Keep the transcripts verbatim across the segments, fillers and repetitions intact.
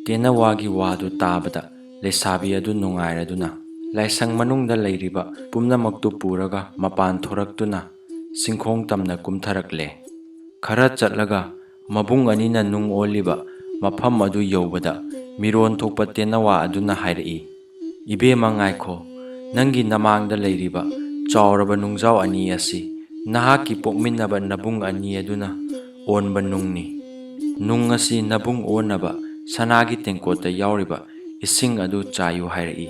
ꯇꯦꯅꯋꯥꯒꯤ ꯋꯥꯗꯨ ꯇꯥꯕꯗ ꯂꯩꯁꯥꯕꯤ ꯑꯗꯨ ꯅꯨꯡꯉꯥꯏꯔꯗꯨꯅ ꯂꯥꯏꯁꯪ ꯃꯅꯨꯡꯗ ꯂꯩꯔꯤꯕ ꯄꯨꯝꯅꯃꯛꯇꯨ ꯄꯨꯔꯒ ꯃꯄꯥꯟ ꯊꯣꯔꯛꯇꯨꯅ ꯆꯤꯡꯈꯣꯡ ꯇꯝꯅ ꯀꯨꯝꯊꯔꯛꯂꯦ꯫ ꯈꯔ ꯆꯠꯂꯒ ꯃꯕꯨꯡ ꯑꯅꯤꯅ ꯅꯨꯡ ꯑꯣꯜꯂꯤꯕ ꯃꯐꯝ ꯑꯗꯨ ꯌꯧꯕꯗ ꯃꯤꯔꯣꯟ ꯊꯣꯛꯄ ꯇꯦꯅꯋꯥ ꯑꯗꯨꯅ ꯍꯥꯏꯔꯛꯏ, "ꯏꯕꯦꯝꯃ ꯉꯥꯏꯈꯣ, ꯅꯪꯒꯤ ꯅꯃꯥꯡꯗ ꯂꯩꯔꯤꯕ ꯆꯥꯎꯔꯕ ꯅꯨꯡꯖꯥꯎ ꯑꯅꯤ ꯑꯁꯤ ꯅꯍꯥꯛꯀꯤ ꯄꯣꯛꯃꯤꯟꯅꯕ ꯅꯕꯨꯡ ꯑꯅꯤ ꯑꯗꯨꯅ ꯑꯣꯟꯕ ꯅꯨꯡꯅꯤ꯫ ꯅꯨꯡ ꯑꯁꯤ ꯅꯕꯨꯡ ꯑꯣꯟꯅꯕ ꯁꯅꯥꯒꯤ ꯇꯦꯡꯀꯣꯠꯇ ꯌꯥꯎꯔꯤꯕ ꯏꯁꯤꯡ ꯑꯗꯨ ꯆꯥꯏꯌꯨ" ꯍꯥꯏꯔꯛꯏ꯫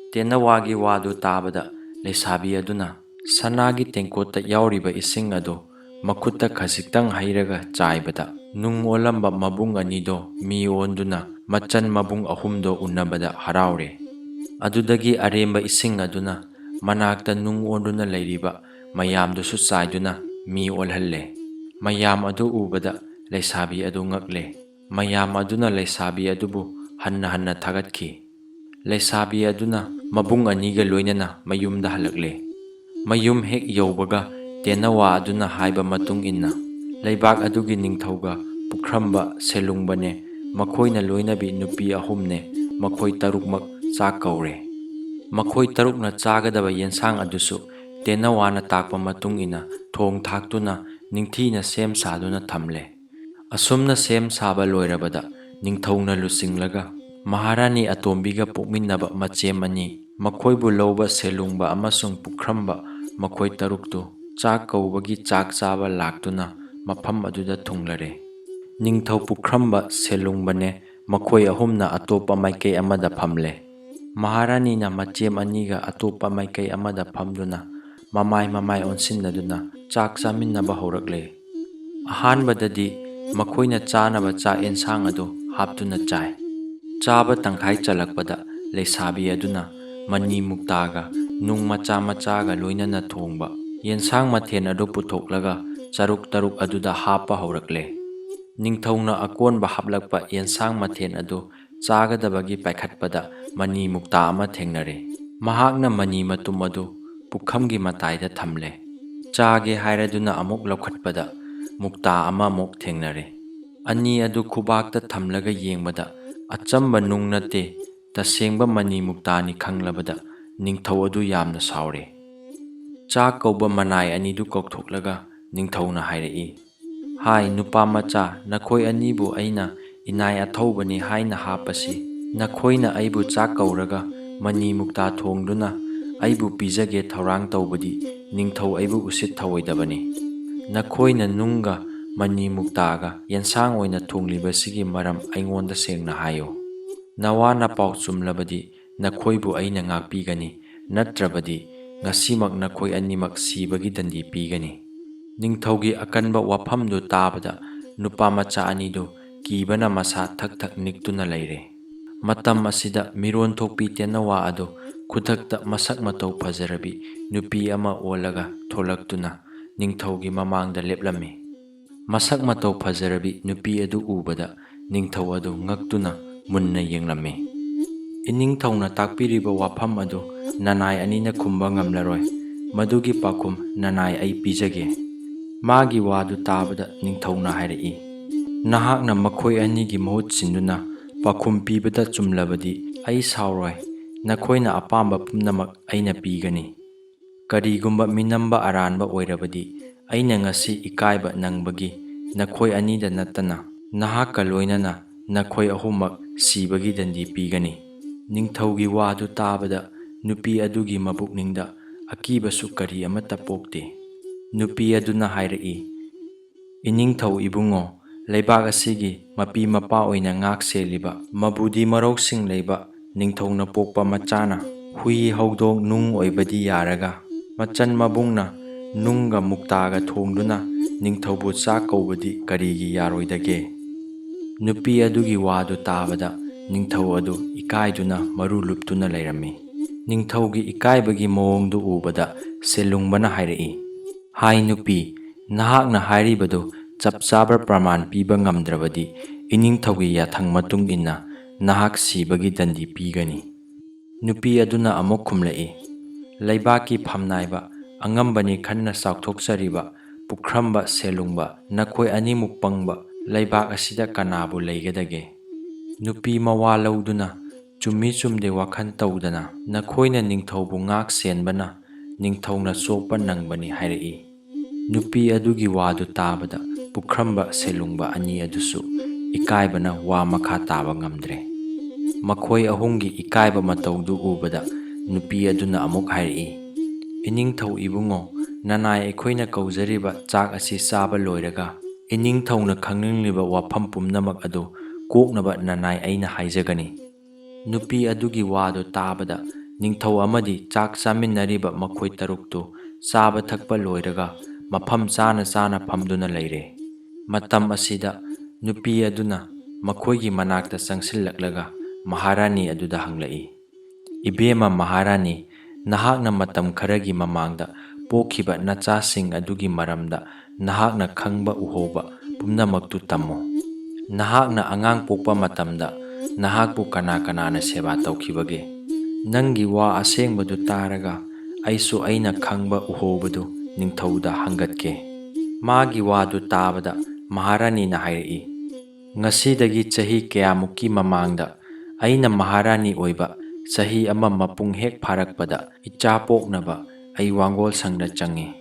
ꯇꯦꯅꯋꯥꯒꯤ ꯋꯥꯗꯨ ꯇꯥꯕꯗ ꯂꯩꯁꯥꯕꯤ ꯑꯗꯨꯅ ꯁꯅꯥꯒꯤ ꯇꯦꯡꯀꯣꯠꯇ ꯌꯥꯎꯔꯤꯕ ꯏꯁꯤꯡ ꯑꯗꯨ ꯃꯈꯨꯠꯇ ꯈꯖꯤꯛꯇꯪ ꯍꯩꯔꯒ ꯆꯥꯏꯕꯗ ꯅꯨꯡ ꯑꯣꯜꯂꯝꯕ ꯃꯕꯨꯡ ꯑꯅꯤꯗꯣ ꯃꯤ ꯑꯣꯟꯗꯨꯅ ꯃꯆꯟ ꯃꯕꯨꯡ ꯑꯍꯨꯝꯗꯣ ꯎꯅꯕꯗ ꯍꯔꯥꯎꯔꯦ꯫ ꯑꯗꯨꯗꯒꯤ ꯑꯔꯦꯝꯕ ꯏꯁꯤꯡ ꯑꯗꯨꯅ ꯃꯅꯥꯛꯇ ꯅꯨꯡ ꯑꯣꯟꯗꯨꯅ ꯂꯩꯔꯤꯕ ꯃꯌꯥꯝꯗꯨꯁꯨ ꯆꯥꯏꯗꯨꯅ ꯃꯤ ꯑꯣꯜꯍꯜꯂꯦ꯫ ꯃꯌꯥꯝ ꯑꯗꯨ ꯎꯕꯗ ꯂꯩꯁꯥꯕꯤ ꯑꯗꯨ ꯉꯛꯂꯦ꯫ ꯃꯌꯥꯝ ꯑꯗꯨꯅ ꯂꯩꯁꯥꯕꯤ ꯑꯗꯨꯕꯨ ꯍꯟꯅ ꯍꯟꯅ ꯊꯥꯒꯠꯈꯤ꯫ ꯂꯩꯁꯥꯕꯤ ꯑꯗꯨꯅ ꯃꯕꯨꯡ ꯑꯅꯤꯒ ꯂꯣꯏꯅꯅ ꯃꯌꯨꯝꯗ ꯍꯜꯂꯛꯂꯦ꯫ ꯃꯌꯨꯝ ꯍꯦꯛ ꯌꯧꯕꯒ ꯇꯦꯅꯋꯥ ꯑꯗꯨꯅ ꯍꯥꯏꯕ ꯃꯇꯨꯡ ꯏꯟꯅ ꯂꯩꯕꯥꯛ ꯑꯗꯨꯒꯤ ꯅꯤꯡꯊꯧꯒ ꯄꯨꯈ꯭ꯔꯝꯕ, ꯁꯦꯂꯨꯡꯕꯅꯦ, ꯃꯈꯣꯏꯅ ꯂꯣꯏꯅꯕꯤ ꯅꯨꯄꯤ ꯑꯍꯨꯝꯅꯦ, ꯃꯈꯣꯏ ꯇꯔꯨꯛꯃꯛ ꯆꯥꯛ ꯀꯧꯔꯦ꯫ ꯃꯈꯣꯏ ꯇꯔꯨꯛꯅ ꯆꯥꯒꯗꯕ ꯌꯦꯟꯁꯥꯡ ꯑꯗꯨꯁꯨ ꯇꯦꯅꯋꯥꯅ ꯇꯥꯛꯄ ꯃꯇꯨꯡ ꯏꯟꯅ ꯊꯣꯡ ꯊꯥꯛꯇꯨꯅ ꯅꯤꯡꯊꯤꯅ ꯁꯦꯝ ꯁꯥꯗꯨꯅ ꯊꯝꯂꯦ꯫ ꯑꯁꯨꯝꯅ ꯁꯦꯝ ꯁꯥꯕ ꯂꯣꯏꯔꯕꯗ ꯅꯤꯡꯊꯧꯅ ꯂꯨꯆꯤꯡꯂꯒ ꯃꯍꯥꯔꯥꯅꯤ ꯑꯇꯣꯝꯕꯤꯒ ꯄꯣꯛꯃꯤꯟꯅꯕ ꯃꯆꯦꯝ ꯑꯅꯤ, ꯃꯈꯣꯏꯕꯨ ꯂꯧꯕ ꯁꯦꯂꯨꯡꯕ ꯑꯃꯁꯨꯡ ꯄꯨꯈ꯭ꯔꯝꯕ, ꯃꯈꯣꯏ ꯇꯔꯨꯛꯇꯨ ꯆꯥꯛ ꯀꯧꯕꯒꯤ ꯆꯥꯛ ꯆꯥꯕ ꯂꯥꯛꯇꯨꯅ ꯃꯐꯝ ꯑꯗꯨꯗ ꯊꯨꯡꯂꯔꯦ꯫ ꯅꯤꯡꯊꯧ ꯄꯨꯈ꯭ꯔꯝꯕ, ꯁꯦꯂꯨꯡꯕꯅꯦ, ꯃꯈꯣꯏ ꯑꯍꯨꯝꯅ ꯑꯇꯣꯞꯄ ꯃꯥꯏꯀꯩ ꯑꯃꯗ ꯐꯝꯂꯦ꯫ ꯃꯍꯥꯔꯥꯅꯤꯅ ꯃꯆꯦꯝ ꯑꯅꯤꯒ ꯑꯇꯣꯞꯄ ꯃꯥꯏꯀꯩ ꯑꯃꯗ ꯐꯝꯗꯨꯅ ꯃꯃꯥꯏ ꯃꯃꯥꯏ ꯑꯣꯟꯁꯤꯟꯅꯗꯨꯅ ꯆꯥꯛ ꯆꯥꯃꯤꯟꯅꯕ ꯍꯧꯔꯛꯂꯦ꯫ ꯑꯍꯥꯟꯕꯗꯗꯤ ꯃꯈꯣꯏꯅ ꯆꯥꯅꯕ ꯆꯥꯛ ꯑꯦꯟꯁꯥꯡ ꯑꯗꯨ ꯍꯥꯞꯇꯨꯅ ꯆꯥꯏ꯫ ꯆꯥꯕ ꯇꯪꯈꯥꯏ ꯆꯜꯂꯛꯄꯗ ꯂꯩꯁꯥꯕꯤ ꯑꯗꯨꯅ ꯃꯅꯤ ꯃꯨꯛꯇꯥꯒ ꯅꯨꯡ ꯃꯆꯥ ꯃꯆꯥꯒ ꯂꯣꯏꯅꯅ ꯊꯣꯡꯕ ꯌꯦꯟꯁꯥꯡ ꯃꯊꯦꯜ ꯑꯗꯨ ꯄꯨꯊꯣꯛꯂꯒ ꯆꯔꯨꯛ ꯇꯔꯨꯛ ꯑꯗꯨꯗ ꯍꯥꯞꯄ ꯍꯧꯔꯛꯂꯦ꯫ ꯅꯤꯡꯊꯧꯅ ꯑꯀꯣꯟꯕ ꯍꯥꯞꯂꯛꯄ ꯌꯦꯟꯁꯥꯡ ꯃꯊꯦꯜ ꯑꯗꯨ ꯆꯥꯒꯗꯕꯒꯤ ꯄꯥꯏꯈꯠꯄꯗ ꯃꯅꯤ ꯃꯨꯛꯇꯥ ꯑꯃ ꯊꯦꯡꯅꯔꯦ꯫ ꯃꯍꯥꯛꯅ ꯃꯅꯤ ꯃꯇꯨꯝ ꯑꯗꯨ ꯄꯨꯈꯝꯒꯤ ꯃꯇꯥꯏꯗ ꯊꯝꯂꯦ꯫ ꯆꯥꯒꯦ ꯍꯥꯏꯔꯗꯨꯅ ꯑꯃꯨꯛ ꯂꯧꯈꯠꯄꯗ ꯃꯨꯛꯇꯥ ꯑꯃꯃꯨꯛ ꯊꯦꯡꯅꯔꯦ꯫ ꯑꯅꯤ ꯑꯗꯨ ꯈꯨꯕꯥꯛꯇ ꯊꯝꯂꯒ ꯌꯦꯡꯕꯗ ꯑꯆꯝꯕ ꯅꯨꯡ ꯅꯠꯇꯦ, ꯇꯁꯦꯡꯕ ꯃꯅꯤ ꯃꯨꯛꯇꯥꯅꯤ ꯈꯪꯂꯕꯗ ꯅꯤꯡꯊꯧ ꯑꯗꯨ ꯌꯥꯝꯅ ꯁꯥꯎꯔꯦ꯫ ꯆꯥꯛ ꯀꯧꯕ ꯃꯅꯥꯏ ꯑꯅꯤꯗꯨ ꯀꯧꯊꯣꯛꯂꯒ ꯅꯤꯡꯊꯧꯅ ꯍꯥꯏꯔꯛꯏ, "ꯍꯥꯏ ꯅꯨꯄꯥ ꯃꯆꯥ, ꯅꯈꯣꯏ ꯑꯅꯤꯕꯨ ꯑꯩꯅ ꯏꯅꯥꯏ ꯑꯊꯧꯕꯅꯤ ꯍꯥꯏꯅ ꯍꯥꯞꯄꯁꯤ꯫ ꯅꯈꯣꯏꯅ ꯑꯩꯕꯨ ꯆꯥꯛ ꯀꯧꯔꯒ ꯃꯅꯤ ꯃꯨꯛꯇꯥ ꯊꯣꯡꯗꯨꯅ ꯑꯩꯕꯨ ꯄꯤꯖꯒꯦ ꯊꯧꯔꯥꯡ ꯇꯧꯕꯗꯤ ꯅꯤꯡꯊꯧ ꯑꯩꯕꯨ ꯎꯁꯤꯠ ꯊꯧꯑꯣꯏꯗꯕꯅꯤ꯫ ꯅꯈꯣꯏꯅ ꯅꯨꯡꯒ ꯃꯅꯤ ꯃꯨꯛꯇꯥꯒ ꯌꯦꯟꯁꯥꯡ ꯑꯣꯏꯅ ꯊꯣꯡꯂꯤꯕꯁꯤꯒꯤ ꯃꯔꯝ ꯑꯩꯉꯣꯟꯗ ꯁꯦꯡꯅ ꯍꯥꯏꯌꯨ꯫ ꯅꯋꯥ ꯅꯄꯥꯎ ꯆꯨꯝꯂꯕꯗꯤ ꯅꯈꯣꯏꯕꯨ ꯑꯩꯅ ꯉꯥꯛꯄꯤꯒꯅꯤ, ꯅꯠꯇ꯭ꯔꯕꯗꯤ ꯉꯁꯤꯃꯛ ꯅꯈꯣꯏ ꯑꯅꯤꯃꯛ ꯁꯤꯕꯒꯤ ꯗꯟꯗꯤ ꯄꯤꯒꯅꯤ꯫" ꯅꯤꯡꯊꯧꯒꯤ ꯑꯀꯟꯕ ꯋꯥꯐꯝꯗꯨ ꯇꯥꯕꯗ ꯅꯨꯄꯥ ꯃꯆꯥ ꯑꯅꯤꯗꯨ ꯀꯤꯕꯅ ꯃꯁꯥ ꯊꯛ ꯊꯛ ꯅꯤꯛꯇꯨꯅ ꯂꯩꯔꯦ꯫ ꯃꯇꯝ ꯑꯁꯤꯗ ꯃꯤꯔꯣꯟ ꯊꯣꯛꯄꯤ ꯇꯦꯅꯋꯥ ꯑꯗꯨ ꯈꯨꯗꯛꯇ ꯃꯁꯛ ꯃꯇꯧ ꯐꯖꯔꯕꯤ ꯅꯨꯄꯤ ꯑꯃ ꯑꯣꯜꯂꯒ ꯊꯣꯛꯂꯛꯇꯨꯅ ꯅꯤꯡꯊꯧꯒꯤ ꯃꯃꯥꯡꯗ ꯂꯦꯞꯂꯝꯃꯤ꯫ ꯃꯁꯛ ꯃꯇꯧ ꯐꯖꯔꯕꯤ ꯅꯨꯄꯤ ꯑꯗꯨ ꯎꯕꯗ ꯅꯤꯡꯊꯧ ꯑꯗꯨ ꯉꯛꯇꯨꯅ ꯃꯨꯟꯅ ꯌꯦꯡꯂꯝꯃꯤ꯫ "ꯏꯅꯤꯡꯊꯧꯅ ꯇꯥꯛꯄꯤꯔꯤꯕ ꯋꯥꯐꯝ ꯑꯗꯨ ꯅꯅꯥꯏ ꯑꯅꯤꯅ ꯈꯨꯝꯕ ꯉꯝꯂꯔꯣꯏ꯫ ꯃꯗꯨꯒꯤ ꯄꯥꯎꯈꯨꯝ ꯅꯅꯥꯏ ꯑꯩ ꯄꯤꯖꯒꯦ꯫" ꯃꯥꯒꯤ ꯋꯥꯗꯨ ꯇꯥꯕꯗ ꯅꯤꯡꯊꯧꯅ ꯍꯥꯏꯔꯛꯏ, "ꯅꯍꯥꯛꯅ ꯃꯈꯣꯏ ꯑꯅꯤꯒꯤ ꯃꯍꯨꯠ ꯁꯤꯟꯗꯨꯅ ꯄꯥꯎꯈꯨꯝ ꯄꯤꯕꯗ ꯆꯨꯝꯂꯕꯗꯤ ꯑꯩ ꯁꯥꯎꯔꯣꯏ꯫ ꯅꯈꯣꯏꯅ ꯑꯄꯥꯝꯕ ꯄꯨꯝꯅꯃꯛ ꯑꯩꯅ ꯄꯤꯒꯅꯤ꯫ ꯀꯔꯤꯒꯨꯝꯕ ꯃꯤꯅꯝꯕ ꯑꯔꯥꯟꯕ ꯑꯣꯏꯔꯕꯗꯤ ꯑꯩꯅ ꯉꯁꯤ ꯏꯀꯥꯏꯕ ꯅꯪꯕꯒꯤ ꯅꯈꯣꯏ ꯑꯅꯤꯗ ꯅꯠꯇꯅ ꯅꯍꯥꯛꯀ ꯂꯣꯏꯅꯅ ꯅꯈꯣꯏ ꯑꯍꯨꯝꯃꯛ ꯁꯤꯕꯒꯤ ꯗꯟꯗꯤ ꯄꯤꯒꯅꯤ꯫" ꯅꯤꯡꯊꯧꯒꯤ ꯋꯥꯗꯨ ꯇꯥꯕꯗ ꯅꯨꯄꯤ ꯑꯗꯨꯒꯤ ꯃꯕꯨꯛꯅꯤꯡꯗ ꯑꯀꯤꯕꯁꯨ ꯀꯔꯤ ꯑꯃꯠꯇ ꯄꯣꯛꯇꯦ꯫ ꯅꯨꯄꯤ ꯑꯗꯨꯅ ꯍꯥꯏꯔꯛꯏ, "ꯏꯅꯤꯡꯊꯧ ꯏꯕꯨꯡꯉꯣ, ꯂꯩꯕꯥꯛ ꯑꯁꯤꯒꯤ ꯃꯄꯤ ꯃꯄꯥ ꯑꯣꯏꯅ ꯉꯥꯛ ꯁꯦꯜꯂꯤꯕ ꯃꯕꯨꯗꯤ ꯃꯔꯧꯁꯤꯡ ꯂꯩꯕ ꯅꯤꯡꯊꯧꯅ ꯄꯣꯛꯄ ꯃꯆꯥꯅ ꯍꯨꯏ ꯍꯧꯗꯣꯡ ꯅꯨꯡ ꯑꯣꯏꯕꯗꯤ ꯌꯥꯔꯒ, ꯃꯆꯟ ꯃꯕꯨꯡꯅ ꯅꯨꯡꯒ ꯃꯨꯛꯇꯥꯒ ꯊꯣꯡꯗꯨꯅ ꯅꯤꯡꯊꯧꯕꯨ ꯆꯥꯛ ꯀꯧꯕꯗꯤ ꯀꯔꯤꯒꯤ ꯌꯥꯔꯣꯏꯗꯒꯦ?" ꯅꯨꯄꯤ ꯑꯗꯨꯒꯤ ꯋꯥꯗꯨ ꯇꯥꯕꯗ ꯅꯤꯡꯊꯧ ꯑꯗꯨ ꯏꯀꯥꯏꯗꯨꯅ ꯃꯔꯨ ꯂꯨꯞꯇꯨꯅ ꯂꯩꯔꯝꯃꯤ꯫ ꯅꯤꯡꯊꯧꯒꯤ ꯏꯀꯥꯏꯕꯒꯤ ꯃꯑꯣꯡꯗꯨ ꯎꯕꯗ ꯁꯦꯜꯂꯨꯡꯕꯅ ꯍꯥꯏꯔꯛꯏ, "ꯍꯥꯏ ꯅꯨꯄꯤ, ꯅꯍꯥꯛꯅ ꯍꯥꯏꯔꯤꯕꯗꯨ ꯆꯞ ꯆꯥꯕ ꯄ꯭ꯔꯃꯥꯟ ꯄꯤꯕ ꯉꯝꯗ꯭ꯔꯕꯗꯤ ꯏꯅꯤꯡꯊꯧꯒꯤ ꯌꯥꯊꯪ ꯃꯇꯨꯡ ꯏꯟꯅ ꯅꯍꯥꯛ ꯁꯤꯕꯒꯤ ꯗꯟꯗꯤ ꯄꯤꯒꯅꯤ꯫" ꯅꯨꯄꯤ ꯑꯗꯨꯅ ꯑꯃꯨꯛ ꯈꯨꯝꯂꯛꯏ, "ꯂꯩꯕꯥꯛꯀꯤ ꯐꯝꯅꯥꯏꯕ, ꯑꯉꯝꯕꯅꯤ ꯈꯟꯅ ꯆꯥꯎꯊꯣꯛꯆꯔꯤꯕ, ꯄꯨꯈ꯭ꯔꯝꯕ ꯁꯦꯜꯂꯨꯡꯕ, ꯅꯈꯣꯏ ꯑꯅꯤꯃꯨꯛ ꯄꯪꯕ ꯂꯩꯕꯥꯛ ꯑꯁꯤꯗ ꯀꯅꯥꯕꯨ ꯂꯩꯒꯗꯒꯦ?" ꯅꯨꯄꯤ ꯃꯋꯥ ꯂꯧꯗꯨꯅ, "ꯆꯨꯝꯃꯤ ꯆꯨꯝꯗꯦ ꯋꯥꯈꯜ ꯇꯧꯗꯅ, ꯅꯈꯣꯏꯅ ꯅꯤꯡꯊꯧꯕꯨ ꯉꯥꯛ ꯁꯦꯟꯕꯅ ꯅꯤꯡꯊꯧꯅ ꯆꯣꯞꯄ ꯅꯪꯕꯅꯤ" ꯍꯥꯏꯔꯛꯏ꯫ ꯅꯨꯄꯤ ꯑꯗꯨꯒꯤ ꯋꯥꯗꯨ ꯇꯥꯕꯗ ꯄꯨꯈ꯭ꯔꯝꯕ ꯁꯦꯂꯨꯡꯕ ꯑꯅꯤ ꯑꯗꯨꯁꯨ ꯏꯀꯥꯏꯕꯅ ꯋꯥ ꯃꯈꯥ ꯇꯥꯕ ꯉꯝꯗ꯭ꯔꯦ꯫ ꯃꯈꯣꯏ ꯑꯍꯨꯝꯒꯤ ꯏꯀꯥꯏꯕ ꯃꯇꯧꯗꯨ ꯎꯕꯗ ꯅꯨꯄꯤ ꯑꯗꯨꯅ ꯑꯃꯨꯛ ꯍꯥꯏꯔꯛꯏ, "ꯏꯅꯤꯡꯊꯧ ꯏꯕꯨꯡꯉꯣ, ꯅꯅꯥꯏ ꯑꯩꯈꯣꯏꯅ ꯀꯧꯖꯔꯤꯕ ꯆꯥꯛ ꯑꯁꯤ ꯆꯥꯕ ꯂꯣꯏꯔꯒ ꯏꯅꯤꯡꯊꯧꯅ ꯈꯪꯅꯤꯡꯂꯤꯕ ꯋꯥꯐꯝ ꯄꯨꯝꯅꯃꯛ ꯑꯗꯨ ꯀꯣꯛꯅꯕ ꯅꯅꯥꯏ ꯑꯩꯅ ꯍꯥꯏꯖꯒꯅꯤ"꯫ ꯅꯨꯄꯤ ꯑꯗꯨꯒꯤ ꯋꯥꯗꯨ ꯇꯥꯕꯗ ꯅꯤꯡꯊꯧ ꯑꯃꯗꯤ ꯆꯥꯛ ꯆꯥꯃꯤꯟꯅꯔꯤꯕ ꯃꯈꯣꯏ ꯇꯔꯨꯛꯇꯨ ꯆꯥꯕ ꯊꯛꯄ ꯂꯣꯏꯔꯒ ꯃꯐꯝ ꯆꯥꯅ ꯆꯥꯅ ꯐꯝꯗꯨꯅ ꯂꯩꯔꯦ꯫ ꯃꯇꯝ ꯑꯁꯤꯗ ꯅꯨꯄꯤ ꯑꯗꯨꯅ ꯃꯈꯣꯏꯒꯤ ꯃꯅꯥꯛꯇ ꯆꯪꯁꯤꯜꯂꯛꯂꯒ ꯃꯍꯥꯔꯥꯅꯤ ꯑꯗꯨꯗ ꯍꯪꯂꯛꯏ, "ꯏꯕꯦꯝꯃ ꯃꯍꯥꯔꯥꯅꯤ, ꯅꯍꯥꯛꯅ ꯃꯇꯝ ꯈꯔꯒꯤ ꯃꯃꯥꯡꯗ ꯄꯣꯛꯈꯤꯕ ꯅꯆꯥꯁꯤꯡ ꯑꯗꯨꯒꯤ ꯃꯔꯝꯗ ꯅꯍꯥꯛꯅ ꯈꯪꯕ ꯎꯍꯧꯕ ꯄꯨꯝꯅꯃꯛꯇꯨ ꯇꯝꯃꯨ꯫ ꯅꯍꯥꯛꯅ ꯑꯉꯥꯡ ꯄꯣꯛꯄ ꯃꯇꯝꯗ ꯅꯍꯥꯛꯄꯨ ꯀꯅꯥ ꯀꯅꯥꯅ ꯁꯦꯕꯥ ꯇꯧꯈꯤꯕꯒꯦ? ꯅꯪꯒꯤ ꯋꯥ ꯑꯁꯦꯡꯕꯗꯨ ꯇꯥꯔꯒ ꯑꯩꯁꯨ ꯑꯩꯅ ꯈꯪꯕ ꯎꯍꯧꯕꯗꯨ ꯅꯤꯡꯊꯧꯗ ꯍꯪꯒꯠꯀꯦ"꯫ ꯃꯥꯒꯤ ꯋꯥꯗꯨ ꯇꯥꯕꯗ ꯃꯍꯥꯔꯥꯅꯤꯅ ꯍꯥꯏꯔꯛꯏ, "ꯉꯁꯤꯗꯒꯤ ꯆꯍꯤ ꯀꯌꯥꯃꯨꯛꯀꯤ ꯃꯃꯥꯡꯗ ꯑꯩꯅ ꯃꯍꯥꯔꯥꯅꯤ ꯑꯣꯏꯕ ꯆꯍꯤ ꯑꯃ ꯃꯄꯨꯡ ꯍꯦꯛ ꯐꯥꯔꯛꯄꯗ ꯏꯆꯥ ꯄꯣꯛꯅꯕ ꯑꯩ ꯋꯥꯡꯒꯣꯜ ꯁꯪꯗ ꯆꯪꯉꯤ꯫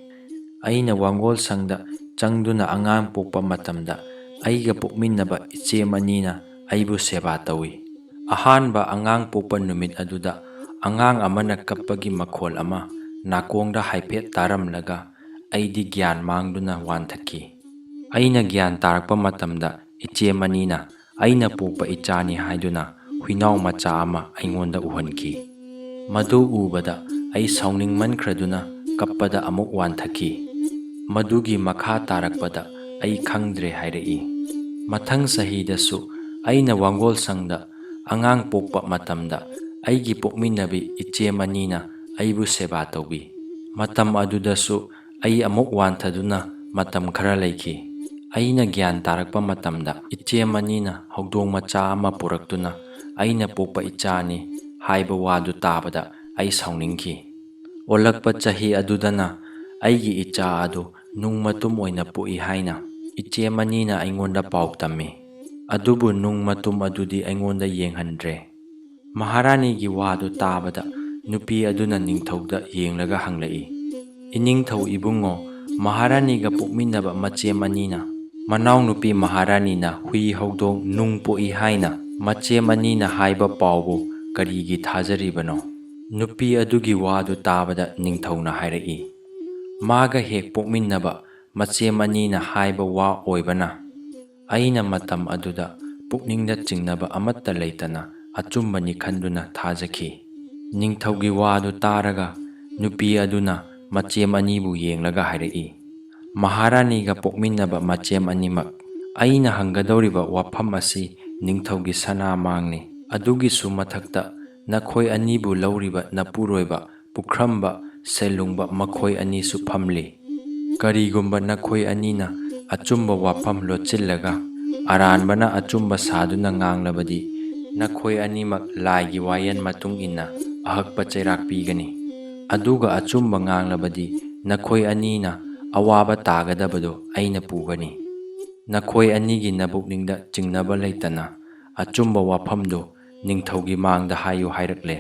ꯑꯩꯅ ꯋꯥꯡꯒꯣꯜ ꯁꯪꯗ ꯆꯪꯗꯨꯅ ꯑꯉꯥꯡ ꯄꯣꯛꯄ ꯃꯇꯝꯗ ꯑꯩꯒ ꯄꯣꯛꯃꯤꯟꯅꯕ ꯏꯆꯦ ꯑꯅꯤꯅ ꯑꯩꯕꯨ ꯁꯦꯕꯥ ꯇꯧꯏ꯫ ꯑꯍꯥꯟꯕ ꯑꯉꯥꯡ ꯄꯣꯛꯄ ꯅꯨꯃꯤꯠ ꯑꯗꯨꯗ ꯑꯉꯥꯡ ꯑꯃꯅ ꯀꯞꯄꯒꯤ ꯃꯈꯣꯜ ꯑꯃ ꯅꯥꯀꯣꯡꯗ ꯍꯥꯏꯐꯦꯠ ꯇꯥꯔꯝꯂꯒ ꯑꯩꯗꯤ ꯒ꯭ꯌꯥꯟ ꯃꯥꯡꯗꯨꯅ ꯋꯥꯟꯊꯈꯤ꯫ ꯑꯩꯅ ꯒ꯭ꯌꯥꯟ ꯇꯥꯔꯛꯄ ꯃꯇꯝꯗ ꯏꯆꯦ ꯑꯅꯤꯅ ꯑꯩꯅ ꯄꯣꯛꯄ ꯏꯆꯥꯅꯤ ꯍꯥꯏꯗꯨꯅ ꯍꯨꯏꯅꯥꯎ ꯃꯆꯥ ꯑꯃ ꯑꯩꯉꯣꯟꯗ ꯎꯍꯟꯈꯤ꯫ ꯃꯗꯨ ꯎꯕꯗ ꯑꯩ ꯁꯥꯎꯅꯤꯡꯃꯟꯈ꯭ꯔꯗꯨꯅ ꯀꯞꯄꯗ ꯑꯃꯨꯛ ꯋꯥꯟꯊꯈꯤ꯫ ꯃꯗꯨꯒꯤ ꯃꯈꯥ ꯇꯥꯔꯛꯄꯗ ꯑꯩ ꯈꯪꯗ꯭ꯔꯦ" ꯍꯥꯏꯔꯛꯏ꯫ ꯃꯊꯪ ꯆꯍꯤꯗꯁꯨ ꯑꯩꯅ ꯋꯥꯡꯒꯣꯜ ꯁꯪꯗ ꯑꯉꯥꯡ ꯄꯣꯛꯄ ꯃꯇꯝꯗ ꯑꯩꯒꯤ ꯄꯣꯛꯃꯤꯟꯅꯕꯤ ꯏꯆꯦ ꯑꯅꯤꯅ ꯑꯩꯕꯨ ꯁꯦꯕꯥ ꯇꯧꯕꯤ꯫ ꯃꯇꯝ ꯑꯗꯨꯗꯁꯨ ꯑꯩ ꯑꯃꯨꯛ ꯋꯥꯟꯊꯗꯨꯅ ꯃꯇꯝ ꯈꯔ ꯂꯩꯈꯤ꯫ ꯑꯩꯅ ꯒ꯭ꯌꯥꯟ ꯇꯥꯔꯛꯄ ꯃꯇꯝꯗ ꯏꯆꯦ ꯑꯅꯤꯅ ꯍꯧꯗꯣꯡ ꯃꯆꯥ ꯑꯃ ꯄꯨꯔꯛꯇꯨꯅ ꯑꯩꯅ ꯄꯣꯛꯄ ꯏꯆꯥꯅꯤ ꯍꯥꯏꯕ ꯋꯥꯗꯨ ꯇꯥꯕꯗ ꯑꯩ ꯁꯥꯎꯅꯤꯡꯈꯤ꯫ ꯑꯣꯜꯂꯛꯄ ꯆꯍꯤ ꯑꯗꯨꯗꯅ ꯑꯩꯒꯤ ꯏꯆꯥ ꯑꯗꯨ ꯅꯨꯡ ꯃꯇꯨꯝ ꯑꯣꯏꯅ ꯄꯣꯛꯏ ꯍꯥꯏꯅ ꯏꯆꯦ ꯑꯅꯤꯅ ꯑꯩꯉꯣꯟꯗ ꯄꯥꯎ ꯇꯝꯃꯤ꯫ ꯑꯗꯨꯕꯨ ꯅꯨꯡ ꯃꯇꯨꯝ ꯑꯗꯨꯗꯤ ꯑꯩꯉꯣꯟꯗ ꯌꯦꯡꯍꯟꯗ꯭ꯔꯦ꯫ ꯃꯍꯥꯔꯥꯅꯤꯒꯤ ꯋꯥꯗꯨ ꯇꯥꯕꯗ ꯅꯨꯄꯤ ꯑꯗꯨꯅ ꯅꯤꯡꯊꯧꯗ ꯌꯦꯡꯂꯒ ꯍꯪꯂꯛꯏ, "ꯏꯅꯤꯡꯊꯧ ꯏꯕꯨꯡꯉꯣ, ꯃꯍꯥꯔꯥꯅꯤꯒ ꯄꯣꯛꯃꯤꯟꯅꯕ ꯃꯆꯦꯝ ꯑꯅꯤꯅ, ꯃꯅꯥꯎꯅꯨꯄꯤ ꯃꯍꯥꯔꯥꯅꯤꯅ ꯍꯨꯏ ꯍꯧꯗꯣꯡ ꯅꯨꯡ ꯄꯣꯛꯏ ꯍꯥꯏꯅ ꯃꯆꯦꯝ ꯑꯅꯤꯅ ꯍꯥꯏꯕ ꯄꯥꯎꯕꯨ ꯀꯔꯤꯒꯤ ꯊꯥꯖꯔꯤꯕꯅꯣ?" ꯅꯨꯄꯤ ꯑꯗꯨꯒꯤ ꯋꯥꯗꯨ ꯇꯥꯕꯗ ꯅꯤꯡꯊꯧꯅ ꯍꯥꯏꯔꯛꯏ, "ꯃꯥꯒ ꯍꯦꯛ ꯄꯣꯛꯃꯤꯟꯅꯕ ꯃꯆꯦꯝ ꯑꯅꯤꯅ ꯍꯥꯏꯕ ꯋꯥ ꯑꯣꯏꯕꯅ, ꯑꯩꯅ ꯃꯇꯝ ꯑꯗꯨꯗ ꯄꯨꯛꯅꯤꯡꯗ ꯆꯤꯡꯅꯕ ꯑꯃꯠꯇ ꯂꯩꯇꯅ ꯑꯆꯨꯝꯕꯅꯤ ꯈꯟꯗꯨꯅ ꯊꯥꯖꯈꯤ꯫" ꯅꯤꯡꯊꯧꯒꯤ ꯋꯥꯗꯨ ꯇꯥꯔꯒ ꯅꯨꯄꯤ ꯑꯗꯨꯅ ꯃꯆꯦꯝ ꯑꯅꯤꯕꯨ ꯌꯦꯡꯂꯒ ꯍꯥꯏꯔꯛꯏ, "ꯃꯍꯥꯔꯥꯅꯤꯒ ꯄꯣꯛꯃꯤꯟꯅꯕ ꯃꯆꯦꯝ ꯑꯅꯤꯃꯛ, ꯑꯩꯅ ꯍꯪꯒꯗꯧꯔꯤꯕ ꯋꯥꯐꯝ ꯑꯁꯤ ꯅꯤꯡꯊꯧꯒꯤ ꯁꯅꯥ ꯃꯥꯡꯅꯤ꯫ ꯑꯗꯨꯒꯤꯁꯨ ꯃꯊꯛꯇ ꯅꯈꯣꯏ ꯑꯅꯤꯕꯨ ꯂꯧꯔꯤꯕ ꯅꯄꯨꯔꯣꯏꯕ ꯄꯨꯈ꯭ꯔꯝꯕ, ꯁꯦꯜꯂꯨꯡꯕ ꯃꯈꯣꯏ ꯑꯅꯤꯁꯨ ꯐꯝꯂꯤ꯫ ꯀꯔꯤꯒꯨꯝꯕ ꯅꯈꯣꯏ ꯑꯅꯤꯅ ꯑꯆꯨꯝꯕ ꯋꯥꯐꯝ ꯂꯣꯠꯁꯤꯜꯂꯒ ꯑꯔꯥꯟꯕꯅ ꯑꯆꯨꯝꯕ ꯁꯥꯗꯨꯅ ꯉꯥꯡꯂꯕꯗꯤ, ꯅꯈꯣꯏ ꯑꯅꯤꯃꯛ ꯂꯥꯏꯒꯤ ꯋꯥꯌꯦꯜ ꯃꯇꯨꯡ ꯏꯟꯅ ꯑꯍꯛꯄ ꯆꯩꯔꯥꯛ ꯄꯤꯒꯅꯤ꯫ ꯑꯗꯨꯒ ꯑꯆꯨꯝꯕ ꯉꯥꯡꯂꯕꯗꯤ, ꯅꯈꯣꯏ ꯑꯅꯤꯅ ꯑꯋꯥꯕ ꯇꯥꯒꯗꯕꯗꯨ ꯑꯩꯅ ꯄꯨꯒꯅꯤ꯫ ꯅꯈꯣꯏ ꯑꯅꯤꯒꯤ ꯅꯕꯨꯛꯅꯤꯡꯗ ꯆꯤꯡꯅꯕ ꯂꯩꯇꯅ ꯑꯆꯨꯝꯕ ꯋꯥꯐꯝꯗꯨ ꯅꯤꯡꯊꯧꯒꯤ ꯃꯥꯡꯗ ꯍꯥꯏꯌꯨ" ꯍꯥꯏꯔꯛꯂꯦ꯫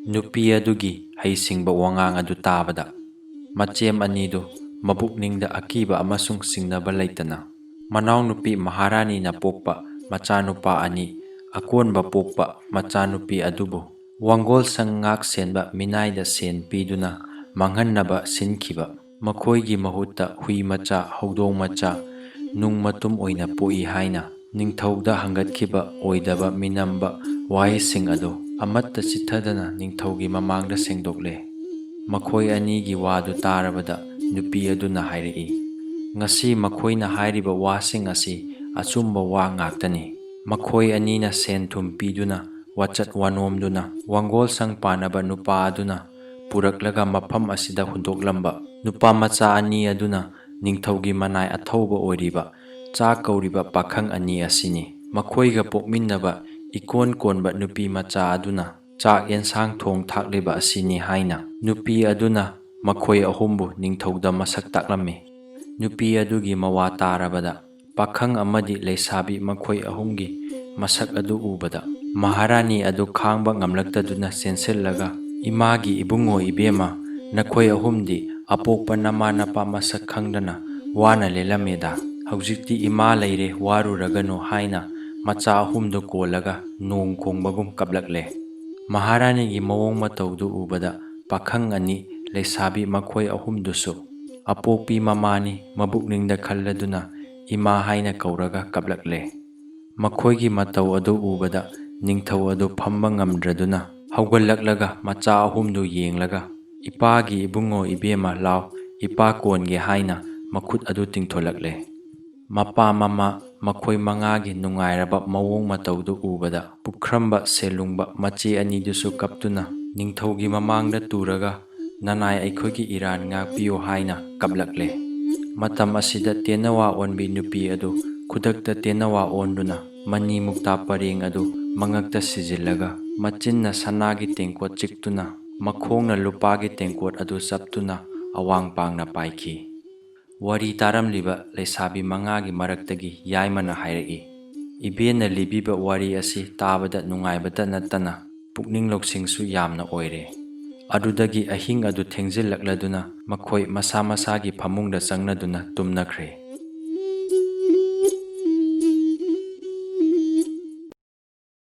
ꯅꯨꯄꯤ ꯑꯗꯨꯒꯤ ꯍꯩꯁꯤꯡꯕ ꯋꯥꯉꯥꯡ ꯑꯗꯨ ꯇꯥꯕꯗ ꯃꯆꯦꯝ ꯑꯅꯤꯗꯨ ꯃꯕꯨꯛꯅꯤꯡꯗ ꯑꯀꯤꯕ ꯑꯃꯁꯨꯡ ꯆꯤꯡꯅꯕ ꯂꯩꯇꯅ ꯃꯅꯥꯎꯅꯨꯄꯤ ꯃꯍꯥꯔꯥꯅꯤꯅ ꯄꯣꯛꯄ ꯃꯆꯥꯅꯨꯄꯥ ꯑꯅꯤ, ꯑꯀꯣꯟꯕ ꯄꯣꯛꯄ ꯃꯆꯥꯅꯨꯄꯤ ꯑꯗꯨꯕꯨ ꯋꯥꯡꯒꯣꯜ ꯁꯪ ꯉꯥꯛ ꯁꯦꯟꯕ ꯃꯤꯅꯥꯏꯗ ꯁꯦꯟ ꯄꯤꯗꯨꯅ ꯃꯥꯡꯍꯟꯅꯕ ꯁꯤꯟꯈꯤꯕ, ꯃꯈꯣꯏꯒꯤ ꯃꯍꯨꯠꯇ ꯍꯨꯏ ꯃꯆꯥ, ꯍꯧꯗꯣꯡ ꯃꯆꯥ, ꯅꯨꯡ ꯃꯇꯨꯝ ꯑꯣꯏꯅ ꯄꯣꯛꯏ ꯍꯥꯏꯅ ꯅꯤꯡꯊꯧꯗ ꯍꯪꯒꯠꯈꯤꯕ ꯑꯣꯏꯗꯕ ꯃꯤꯅꯝꯕ ꯋꯥꯍꯩꯁꯤꯡ ꯑꯗꯨ ꯑꯃꯠꯇ ꯆꯤꯠꯊꯗꯅ ꯅꯤꯡꯊꯧꯒꯤ ꯃꯃꯥꯡꯗ ꯁꯦꯡꯗꯣꯛꯂꯦ꯫ ꯃꯈꯣꯏ ꯑꯅꯤꯒꯤ ꯋꯥꯗꯨ ꯇꯥꯔꯕꯗ ꯅꯨꯄꯤ ꯑꯗꯨꯅ ꯍꯥꯏꯔꯛꯏ, "ꯉꯁꯤ ꯃꯈꯣꯏꯅ ꯍꯥꯏꯔꯤꯕ ꯋꯥꯁꯤꯡ ꯑꯁꯤ ꯑꯆꯨꯝꯕ ꯋꯥ ꯉꯥꯛꯇꯅꯤ꯫ ꯃꯈꯣꯏ ꯑꯅꯤꯅ ꯁꯦꯟ ꯊꯨꯝ ꯄꯤꯗꯨꯅ, ꯋꯥꯆꯠ ꯋꯥꯅꯣꯝꯗꯨꯅ, ꯋꯥꯡꯒꯣꯜ ꯁꯪ ꯄꯥꯟꯅꯕ ꯅꯨꯄꯥ ꯑꯗꯨꯅ ꯄꯨꯔꯛꯂꯒ ꯃꯐꯝ ꯑꯁꯤꯗ ꯍꯨꯟꯗꯣꯛꯂꯝꯕ ꯅꯨꯄꯥ ꯃꯆꯥ ꯑꯅꯤ ꯑꯗꯨꯅ ꯅꯤꯡꯊꯧꯒꯤ ꯃꯅꯥꯏ ꯑꯊꯧꯕ ꯑꯣꯏꯔꯤꯕ ꯆꯥꯛ ꯀꯧꯔꯤꯕ ꯄꯥꯈꯪ ꯑꯅꯤ ꯑꯁꯤꯅꯤ꯫ ꯃꯈꯣꯏꯒ ꯄꯣꯛꯃꯤꯟꯅꯕ ꯏꯀꯣꯟ ꯀꯣꯟꯕ ꯅꯨꯄꯤ ꯃꯆꯥ ꯑꯗꯨꯅ ꯆꯥꯛ ꯌꯦꯟꯁꯥꯡ ꯊꯣꯡ ꯊꯥꯛꯂꯤꯕ ꯑꯁꯤꯅꯤ" ꯍꯥꯏꯅ ꯅꯨꯄꯤ ꯑꯗꯨꯅ ꯃꯈꯣꯏ ꯑꯍꯨꯝꯕꯨ ꯅꯤꯡꯊꯧꯗ ꯃꯁꯛ ꯇꯥꯛꯂꯝꯃꯤ꯫ ꯅꯨꯄꯤ ꯑꯗꯨꯒꯤ ꯃꯋꯥ ꯇꯥꯔꯕꯗ ꯄꯥꯈꯪ ꯑꯃꯗꯤ ꯂꯩꯁꯥꯕꯤ ꯃꯈꯣꯏ ꯑꯍꯨꯝꯒꯤ ꯃꯁꯛ ꯑꯗꯨ ꯎꯕꯗ, ꯃꯍꯥꯔꯥꯅꯤ ꯑꯗꯨ ꯈꯥꯡꯕ ꯉꯝꯂꯛꯇꯗꯨꯅ ꯆꯦꯟꯁꯤꯜꯂꯒ, "ꯏꯃꯥꯒꯤ ꯏꯕꯨꯡꯉꯣ ꯏꯕꯦꯝꯃ, ꯅꯈꯣꯏ ꯑꯍꯨꯝꯗꯤ ꯑꯄꯣꯛꯄ ꯅꯃꯥ ꯅꯄꯥ ꯃꯁꯛ ꯈꯪꯗꯅ ꯋꯥꯅ ꯂꯦꯜꯂꯝꯃꯦꯗ꯫ ꯍꯧꯖꯤꯛꯇꯤ ꯏꯃꯥ ꯂꯩꯔꯦ, ꯋꯥꯔꯨꯔꯒꯅꯨ" ꯍꯥꯏꯅ ꯃꯆꯥ ꯑꯍꯨꯝꯗꯨ ꯀꯣꯜꯂꯒ ꯅꯣꯡ ꯈꯣꯡꯕꯒꯨꯝ ꯀꯞꯂꯛꯂꯦ꯫ ꯃꯍꯥꯔꯥꯅꯤꯒꯤ ꯃꯑꯣꯡ ꯃꯇꯧꯗꯨ ꯎꯕꯗ ꯄꯥꯈꯪ ꯑꯅꯤ ꯂꯩꯁꯥꯕꯤ ꯃꯈꯣꯏ ꯑꯍꯨꯝꯗꯨꯁꯨ ꯑꯄꯣꯛꯄꯤ ꯃꯃꯥꯅꯤ ꯃꯕꯨꯛꯅꯤꯡꯗ ꯈꯜꯂꯗꯨꯅ ꯏꯃꯥ ꯍꯥꯏꯅ ꯀꯧꯔꯒ ꯀꯞꯂꯛꯂꯦ꯫ ꯃꯈꯣꯏꯒꯤ ꯃꯇꯧ ꯑꯗꯨ ꯎꯕꯗ ꯅꯤꯡꯊꯧ ꯑꯗꯨ ꯐꯝꯕ ꯉꯝꯗ꯭ꯔꯗꯨꯅ ꯍꯧꯒꯠꯂꯛꯂꯒ ꯃꯆꯥ ꯑꯍꯨꯝꯗꯨ ꯌꯦꯡꯂꯒ, "ꯏꯄꯥꯒꯤ ꯏꯕꯨꯡꯉꯣ ꯏꯕꯦꯝꯃ ꯂꯥꯎ, ꯏꯄꯥ ꯀꯣꯟꯒꯦ" ꯍꯥꯏꯅ ꯃꯈꯨꯠ ꯑꯗꯨ ꯇꯤꯡꯊꯣꯂꯛꯂꯦ꯫ ꯃꯄꯥ ꯃꯃꯥ ꯃꯈꯣꯏ ꯃꯉꯥꯒꯤ ꯅꯨꯡꯉꯥꯏꯔꯕ ꯃꯑꯣꯡ ꯃꯇꯧꯗꯨ ꯎꯕꯗ ꯄꯨꯈ꯭ꯔꯝꯕ ꯁꯦꯜꯂꯨꯡꯕ ꯃꯆꯦ ꯑꯅꯤꯗꯨꯁꯨ ꯀꯞꯇꯨꯅ ꯅꯤꯡꯊꯧꯒꯤ ꯃꯃꯥꯡꯗ ꯇꯨꯔꯒ, "ꯅꯅꯥꯏ ꯑꯩꯈꯣꯏꯒꯤ ꯏꯔꯥꯟ ꯉꯥꯛꯄꯤꯌꯨ" ꯍꯥꯏꯅ ꯀꯞꯂꯛꯂꯦ꯫ ꯃꯇꯝ ꯑꯁꯤꯗ ꯇꯦꯅꯋꯥ ꯑꯣꯟꯕꯤ ꯅꯨꯄꯤ ꯑꯗꯨ ꯈꯨꯗꯛꯇ ꯇꯦꯅꯋꯥ ꯑꯣꯟꯗꯨꯅ ꯃꯅꯤ ꯃꯨꯛꯇꯥ ꯄꯔꯦꯡ ꯑꯗꯨ ꯃꯉꯛꯇ ꯁꯤꯖꯤꯜꯂꯒ, ꯃꯆꯤꯟꯅ ꯁꯅꯥꯒꯤ ꯇꯦꯡꯀꯣꯠ ꯆꯤꯛꯇꯨꯅ, ꯃꯈꯣꯡꯅ ꯂꯨꯄꯥꯒꯤ ꯇꯦꯡꯀꯣꯠ ꯑꯗꯨ ꯆꯞꯇꯨꯅ ꯑꯋꯥꯡ ꯄꯥꯡꯅ ꯄꯥꯏꯈꯤ꯫ ꯋꯥꯔꯤ ꯇꯥꯔꯝꯂꯤꯕ ꯂꯩꯁꯥꯕꯤ ꯃꯉꯥꯒꯤ ꯃꯔꯛꯇꯒꯤ ꯌꯥꯏꯃꯅ ꯍꯥꯏꯔꯛꯏ, "ꯏꯕꯦꯟꯅ ꯂꯤꯕꯤꯕ ꯋꯥꯔꯤ ꯑꯁꯤ ꯇꯥꯕꯗ ꯅꯨꯡꯉꯥꯏꯕꯇ ꯅꯠꯇꯅ ꯄꯨꯛꯅꯤꯡ ꯂꯧꯁꯤꯡꯁꯨ ꯌꯥꯝꯅ ꯑꯣꯏꯔꯦ꯫" ꯑꯗꯨꯗꯒꯤ ꯑꯍꯤꯡ ꯑꯗꯨ ꯊꯦꯡꯖꯤꯜꯂꯛꯂꯗꯨꯅ ꯃꯈꯣꯏ ꯃꯁꯥ ꯃꯁꯥꯒꯤ ꯐꯃꯨꯡꯗ ꯆꯪꯅꯗꯨꯅ ꯇꯨꯝꯅꯈ꯭ꯔꯦ꯫